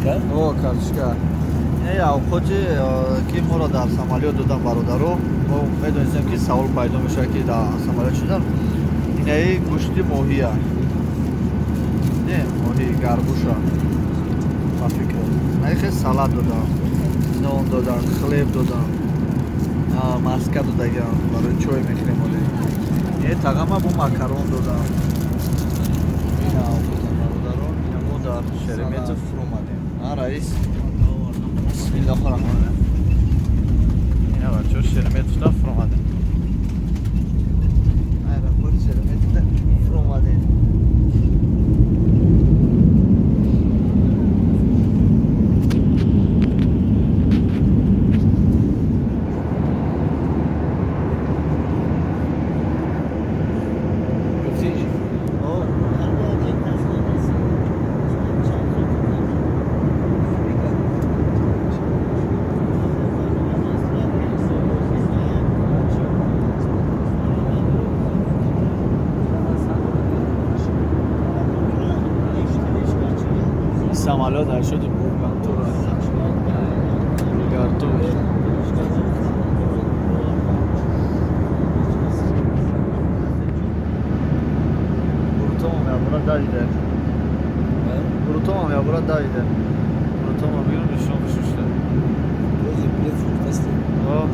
Карточка? О, карточка. Не, авқоти ки моро дар самолёт додан, бародаро, мо медонистем, ки савол пайдо мешавад, ки дар самолёт шудан. Инаи гӯшти моҳия. Не, моҳи горбуша. Ба фикр. Наихе салат додан, нон додан, хлеб додан, маска додаган, барои чой мехӯрем оле. Е тағама бо макарон додан. Ина авқотан, бародаро, ина мо дар Шереметьево фуромадем. А, раис? Бисмиллоҳи раҳмони раҳим. Ина бачаҳо, Шереметьевода фуромадем. Аэропорти Шереметьевода фуромадем. О, самолёт ҳашоди Бургантур. Бургартур. Бурутомам ябора давиде. Бурутомам ябора давиде. Бурутомам бигирам, нишон бишушта. Бози билет фурӯхтасти. О.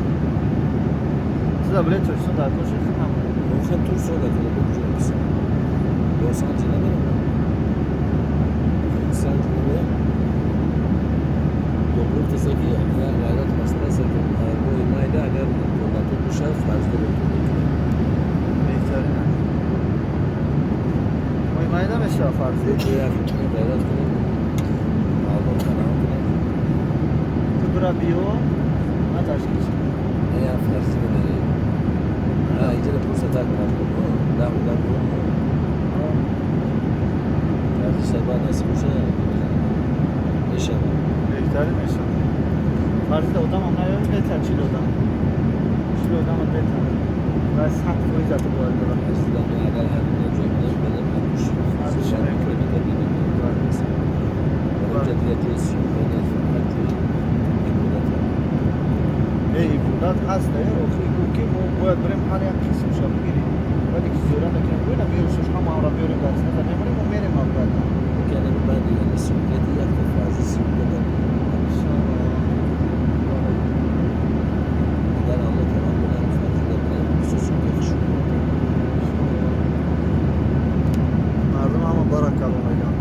Сиза билет Тоҷикистон дар кор шуд нам. Охир тур сода када бо куҷо бисам. Лос-Анҷелес намерам. Лос-Анҷелес намерам. Добрухтаса ки як ғайрат масъаласе ки моҳи майда агар имконато бошад, фарзда тур мекунем. Беҳтарин. Моҳи майда мешава фарзи? Як ғайрат кунем, маълумот фароҳам кунем. Ту бира биё, на ташкил шуд. Не, як фарзи мебарем. Инҷа просто так 10 одам буд. Фарзи шаб насиб боша, мешавад. Беҳтарин мешава. Фарзида одамам наёй, беҳтар 40 одам. 40 одам беҳтар. Ва 100% ато бояд дорад. Фарзида агар ҳар ҷой бидем, бидем, Фарзиша мекунем. Онҷа дигар ҷои съёмка нест, фақат ҷои ибодат. Э, ибодат ҳаст, э, охир гуфт, ки мо бояд бирем, ҳар як қисмша бигирем. Баъде ки зиёрат мекунем, гӯйна меёшош ҳамаро меорем, дар қисмата мемонем мо, мерем обратно. Окей, баъди яъне съёмкати якта фарзи съёмка дар Иншаллоҳ. Агар Аллоҳ таоло бинам, фарзида бинам, бисёр съёмка хушрӯ. Мардум ҳама баракалло мегӯянд.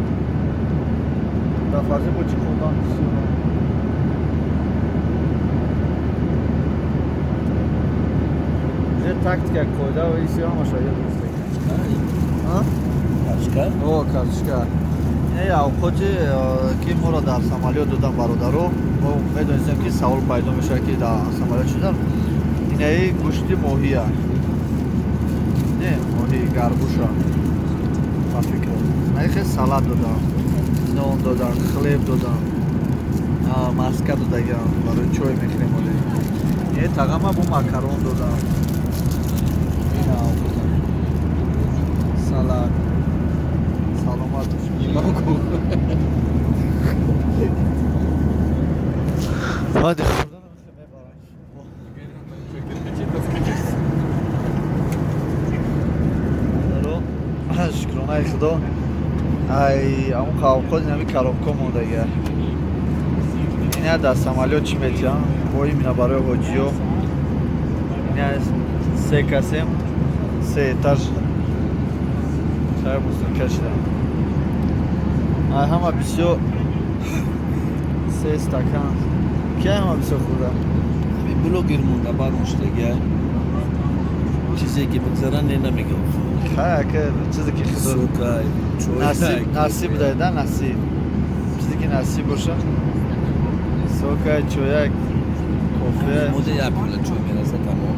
Дар фарзи бо чӣ хондан бисёр. Уже тактика, қоида ва иси ҳамаша ёд гирифтем. А? Карточка? О, карточка. Не, авқоти ки моро дар самолёт додан, бародаро, мо медонистем, ки савол пайдо мешавад, ки дар самолёт шудан. Инаи гӯшти моҳия. Не, моҳи горбуша. Ба фикр. Наихе салат додан, нон додан, хлеб додан, маска додаган, барои чой мехӯрем оле. Е тағама бо макарон додан. Ина авқотан. Салат. Саломат бошед. Не могу. Баъди хӯрданам мебарам. Бародаро, шукронаи Худо, ай амн қавқот инами коробка мондага. Ина дар самолёт чӣ метиҳам? Бо имина барои ҳоҷиё. Ина се касем, се этаж. Чай бузург кашидам. Ай ҳама бисёр се стакан. Ки ҳама бисёр хӯрда? Ҳамин блогер монда барон шудагия. Чизе ки бигзара, не намегӯм. Хай, ака, чизе ки Худо Сокай, чой. Насиб, насиб дайда, насиб. Чизе ки насиб боша. Сокай, чояк, кофе. Мода як пиёла чой мераса, тамом.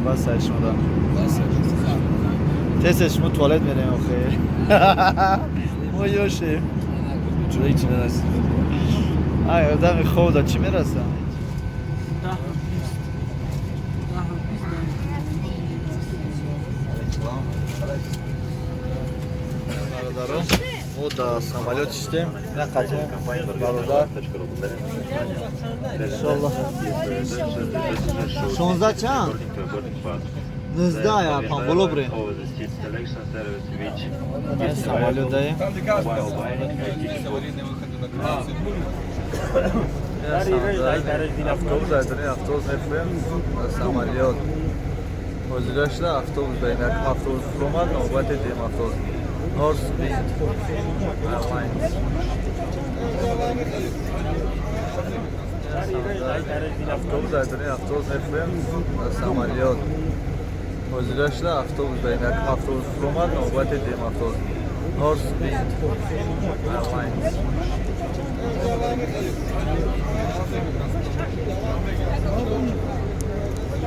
Бас ай шумода. Бас. Тез шумо туалет мерем охе. Мо ёшем. Чой чи нарасид. Ай, одами хоб да чӣ мераса? 10:20. 10:20. Бародаро, Мо дар самолёт шистем, ина қатъи бародар. Иншоллоҳ. 16 чанд? 19 я памболо бре. Самолёт даем. Автобус айдани автобус мефурем самолёт. Ҳозира шуда автобус даем. Якум автобус фуромад, навбати дуюм автобус. North Wind Airlines. Автобус айдани автобус мефурем самолёт. Ҳозира шуда автобус даем. Якум автобус фуромад, навбати дуюм автобус. North Wind Airlines.